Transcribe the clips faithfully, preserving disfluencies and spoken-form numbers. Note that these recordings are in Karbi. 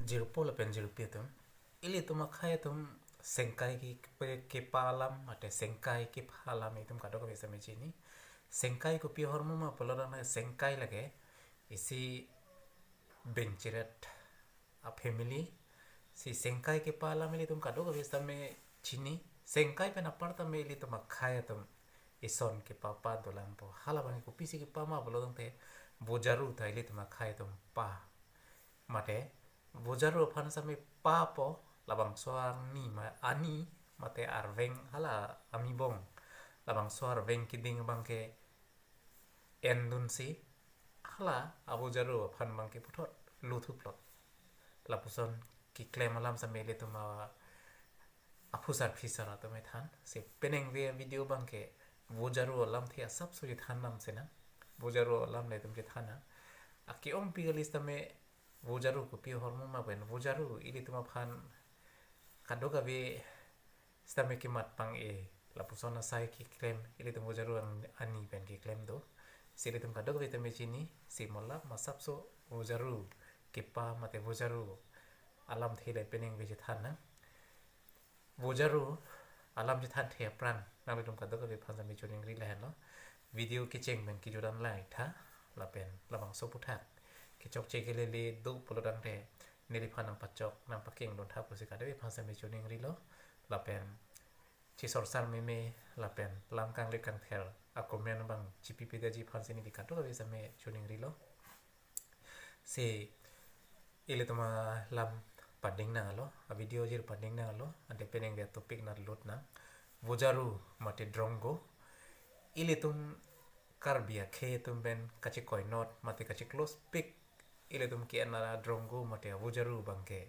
Jirpo lapen jirpi atum, ilitum akhei atum sengkai ke, ke, kepa alam mate sengkai kepha alam itum kadokave sitame chini. Sengkai kopi ahormu ma pulo tangte sengkai lake isi bengchiret a family. Si sengkai kepa alam ilitum kadokave sitame chini. Sengkai pen apar tame ilitum akhei atum ison kepa pa dolang po. Hala abang kopisi kepa ma pulo tangte vojaru ta ilitum akhei atum pa. Mate vojaru aphan sitame pa po, labangso arni ma ani mate arveng hala amibong, labangso arveng keding abang ke endunsi hala avojaru aphan abang ke puthot luthuplot. Lapuson keklem alam sitame ilitum a aphusar phisar atum ethan. Si peningve video abang ke vojaru alamthe asapso chethan nam sena. Vojaru alam le itum chethan na. Ake-ongpi kali sitame vojaru kopi ahormu ma pen vojaru ilitum aphan kadokave sitame kemat pang-e. Lapuson asai keklem ilitum vojaru ang ani pen keklem do. Si ilitum kadokave sitame chini, si mo la ma asapso vojaru kepa mate vojaru alamthe le peningve chethan na. Vojaru alam chethanthe aphrang nanglitum kadokave aphan sitame choningri lahenlo. Video kecheng pen kejudan lai tha lapen labangso aputhak kechokche kelele do pulo tangte neliphan nangpachok nangpakeng dun tha pusi kadokave aphan sitame choningrilo. Lapen chisorsar meme lapen lam kangli kangther a comment abang chipi pedaji aphansi neli kadokave sitame choningrilo. Si ilitum alam pading nanglo, a video jir pading nanglo, ante peningve atopic nat lut nang. Vojaru mate drongo. Ilitum Karbi akhei atum pen kachikoinot mate kachiclose pik ilitum ke-en adrongo mate avojaru abang ke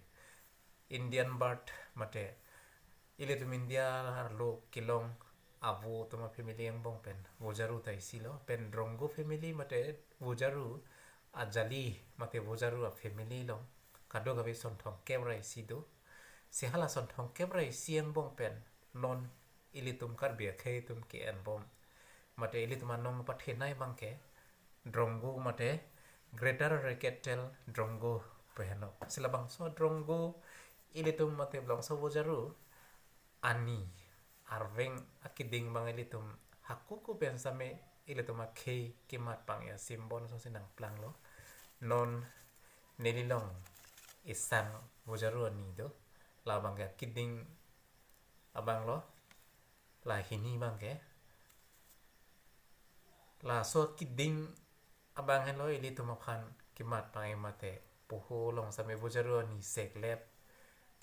Indian bird mate ilitum India arlo kelong avo atum a family angbong pen vojaru ta isi lo, pen drongo family mate vojaru ajali mate vojaru a family along kadokave son thomkep ra isi do. Si hala son thomkep ra isi angbong pen non ilitum Karbi akhei atum ke-enbom mate ilitum anong pathenei abang ke drongo mate Greater Raketel Drongo pu henlo. Si labangso drongo ilitum mate labangso vojaru ani arveng akeding abang ilitum hako ko pen sitame ilitum akhei kemat pang-e a symbol asonsi nangplanglo. Non nelilong isang vojaru ani do. La abang ke akeding abang lo. La hini abang ke. Laso akeding abang henlo ilitum aphan kemat pang-e mate poho along sitame vojaru ani seklet,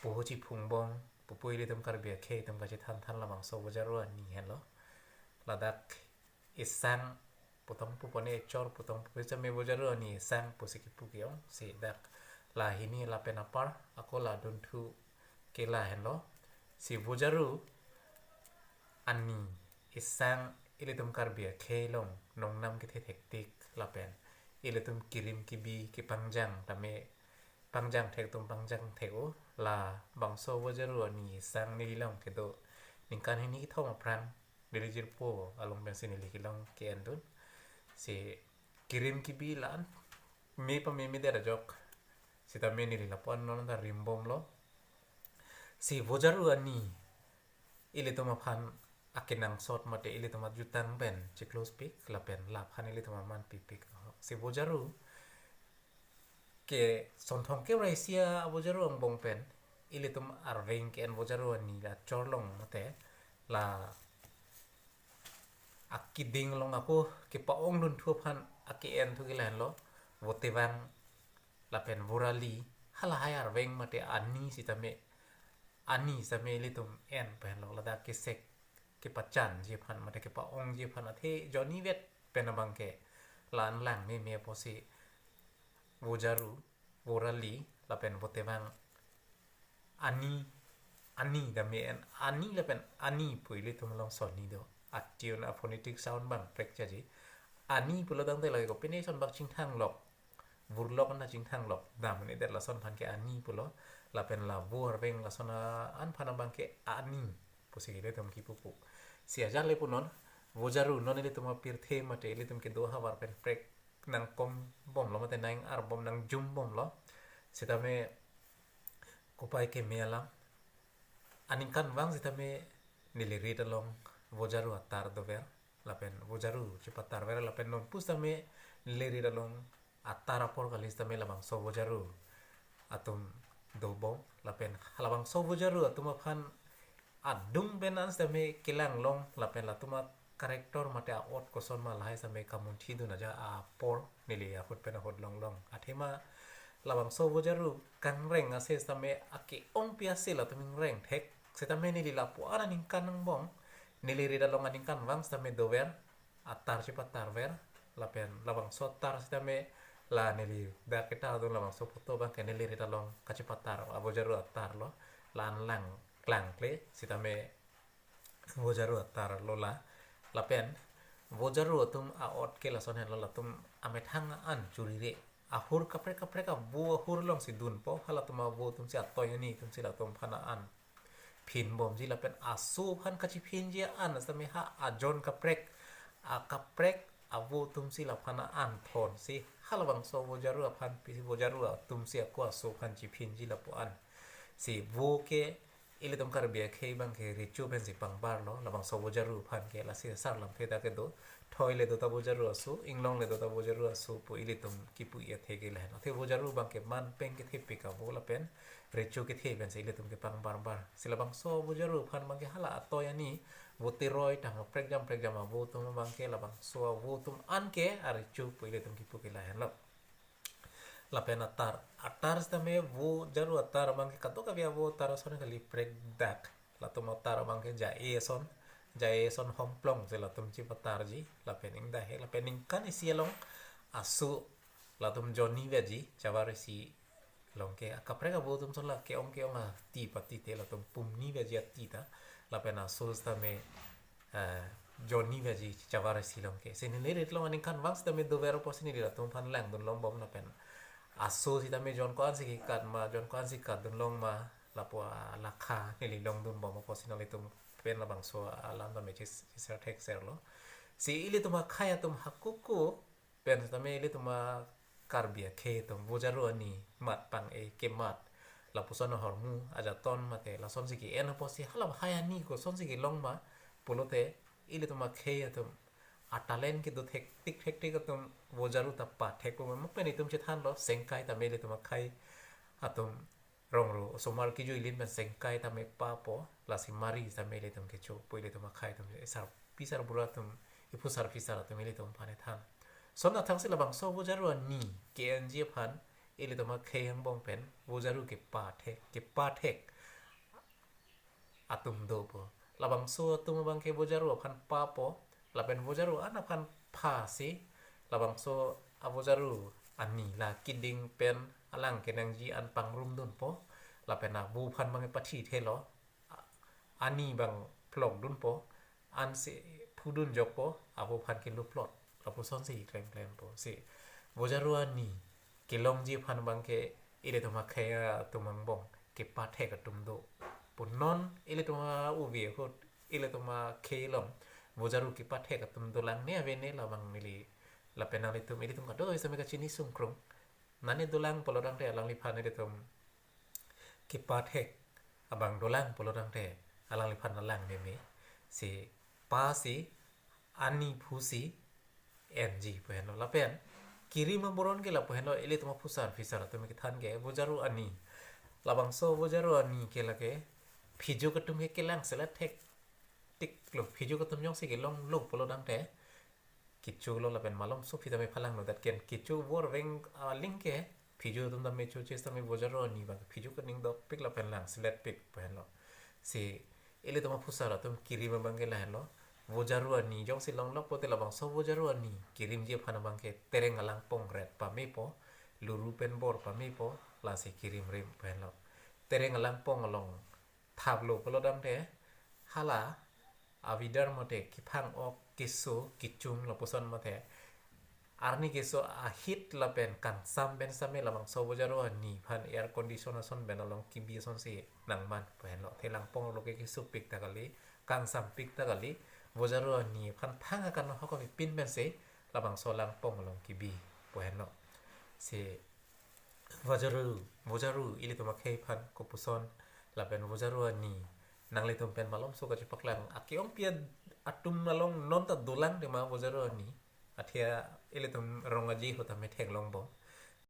poho chiphungbong, pupu ilitum Karbi akhei atum kachethanthan labangso vojaru ani henlo. Ladak isang pu tong pupone echor pu tong pupu sitame vojaru ani isang pusi kipu ke-ong. Si dak la hini lapen apar ako la dunthu ke la henlo. Si vojaru ani isang ilitum Karbi akhei along nongnam kethe thektik lapen ilitum kirim kibi kepangjang tame pangjang thek atum pangjang thek-o. Labangso vojaru ani isang nelilong kedo ningkan hini kethom aphrang neli jirpo along pensi neli kelong ke-endun. Si kirim kibi la-an me pameme det ajok sitame neli lapu-an non ta rimbomlo. Si vojaru ani ilitum aphan akenangsot mate ilitum ajutang pen chiclose pik lapen laphan ilitum aman pipik. Si vojaru ke son thomkep ra isi a vojaru angbong pen ilitum arveng ke-en vojaru ani la chorlong mate la akeding along ako kepa-ong dunthu aphan ake-en thu ke lahenlo. Votevang lapen vorali halahai arveng mate ani sitame ani sitame ilitum en pu henlo, ladak kesek kepachanji aphan mate kepa-ongji aphan athe jonivet pen abang ke la-an lang meme apotsi vojaru, vorali lapen votevang ani, ani tame en, ani lapen ani pu ilitum along sonni do. Atune a phonetic sound abang prek chaji. Ani pulo tangte lake kopine son bak chingthanglok, vurlok anta chingthanglok, dam ni det lason aphan ke ani pulo. Lapen la vo arveng lason a-an aphan abang ke ani pusi ilitum kipupu. Si ajat le punon, vojaru non ilitum apirthe mate ilitum kedo ahavar pen prek nangkombomlo mate nang-arbom nangjumbomlo. Sitame Kopai keme alam. Aningkanvang sitame neli rit along vojaru atar dover, lapen vojaru chepatarver, lapen non pusitame neli rit along atar apor kali sitame labangso vojaru atum dobom, lapen labangso vojaru atum aphan adung pen an sitame kelanglong, lapen latum a-character mate a-ot koson ma lahai sitame kamunthidun aja apor neli ahut pen ahut longlong. Athema labangso vojaru kangreng ase sitame ake-ongpi ase latum ingreng thek. Sitame neli lapu-an aningkan angbong, neli rit along aningkanvang sitame dover, atar chepatarver, lapen labangso atar sitame la neli dak kita adun labangso photo abangke neli rit along kachepatar, a, vojaru atar lo, la-an lang klangkle sitame vojaru atar lo la. Lapen vojaru atum a-ot ke lason henlo, latum amethang an churire, ahur kaprek kaprek avo ahur alongsi dunpo, halatum avo atumsi atoi ani atumsi latum aphan an phinbomji, lapen aso aphan kachiphinji an sitame ha ajon kaprek, akaprek avo atumsi laphan an thonsi halabangso vojaru aphan pisi vojaru atumsi ako aso aphan chiphinji lapu-an. Si vo ke ilitum Karbi akhei abangke recho pensi pangbarlo, labangso vojaru aphan ke lasi asar lamthe ta kedo, thoi le do ta vojaru aso, inglong le do ta vojaru aso pu ilitum kipu-i athe ke lahen. Athe vojaru abangke man peng kethepik avo lapen recho kethe pensi ilitum kepangbarbar. Si labangso vojaru aphan abangke hala atoi ani, vo teroi tang prekjam prekjam avo atum abangke labangso avo atum anke arecho pu ilitum kipu ke lahenlo. Lapen atar, atar sitame vojaru atar abangke kadokave avo atar ason kali prekdak. Latum atar abangke ja-e ason, ja-e ason homplong si latum chepatarji, lapen ingdahek, lapen ningkan isi along aso latum jonni veji, chavar isi along ke akaprek avo atum ason la ke-ong ke-ong ati pati te latum pumni veji ati ta, lapen aso sitame, eh, jonni veji chavar isi along ke. Si neli rit along aningkanvang sitame dover apotsi neli latum aphan langdun longbom, lapen aso sitame jon ko-ansi kekat ma, jon ko-ansi katdun long ma, lapu alakha neli longdunbom apotsi nanglitum pen labangso alam tame chis-, chisar thekserlo. Si ilitum akhei atum hakuku pen sitame ilitum a-Karbi akhei atum vojaru ani mat pang-e kemat, lapuson ahormu ajaton mate lasonsi ke-en apotsi hala bahai ani kosonsi kelong ma pulote ilitum akhei atum a-talent kedo thektik thektik atum vojaru ta pathekpo ma. Muk pen itum chethanlo, sengkai tame ilitum akhei atum rongro osomar kejui lin pen sengkai tame papo, lasi mari tame ilitum kecho pu ilitum akhei atum, isar pisar bura atum, iphusar phisar atum ilitum aphan ethan. Lason athak si labangso vojaru ani ke-enji aphan ilitum akhei angbong pen vojaru kepathek, kepathek atum dopo. Labangso atum abangke vojaru aphan papo, lapen vojaru an aphan phasi labangso avojaru ani la keding pen alang kenangji an pangrumdunpo, lapen avo aphan abangke pathithelo, a-, ani abang phlokdunpo, ansi phudun jokpo, avo aphan keluplot, lapusonsi klem klempo. Si vojaru ani kelongji aphan abangke ilitum akhei atum angbong kepathek atum do. Punon ilitum a-uvi ahut, ilitum akhei along vojaru kepathek atum dolang ne ave ne labang neli, lapen nanglitum, ilitum kadokave sitame kachini sungkrung. Nani dolang pulo tangte alangliphan ilitum kepathek abang dolang pulo tangte alangliphan alang meme. Si pasi, ani phusi enji pu henlo. Lapen kirim aboron ke lapu henlo, ilitum aphusar phisar atum kethan ke vojaru ani. Labangso vojaru ani ke lake phijok atum ke kelangselet thektik lo. Phijok atum jongsi kelonglo pulo tangte kecho lo, lapen malomso aphi tame phalanglo, that can kecho vorveng aling ke phijok atum tame choche sitame vojaru ani abang phijok aning dokpik lapen langseletpik pu henlo. Si ilitum aphusar atum kirim abangke lahenlo. Vojaru ani jongsi longlo pulote labangso vojaru ani kirimji aphan abangke tereng alangpong ret pamepo, luru pen bor pamepo, lasi kirim rim pu henlo. Tereng alangpong along thaplo pulo tangte hala avidar mate kephang-ok keso kechung lapuson mate arni keso ahit lapen kangsam pen sitame labangso vojaru ani aphan air condition ason pen along kebi asonsi nangman pu henlo. Athe langpong arlo ke kesopik ta kali, kangsampik ta kali, vojaru ani aphan thang akan ahok avepin pensi labangso langpong along kebi pu henlo. Si Vojaru, vojaru, ilitum akhei aphan kopuson lapen vojaru ani nanglitum pen malomso kachepaklang. Ake-ongpi atum along non ta dolang tema vojaru ani. Athia ilitum Rong Aje ahut ta metheng longbom.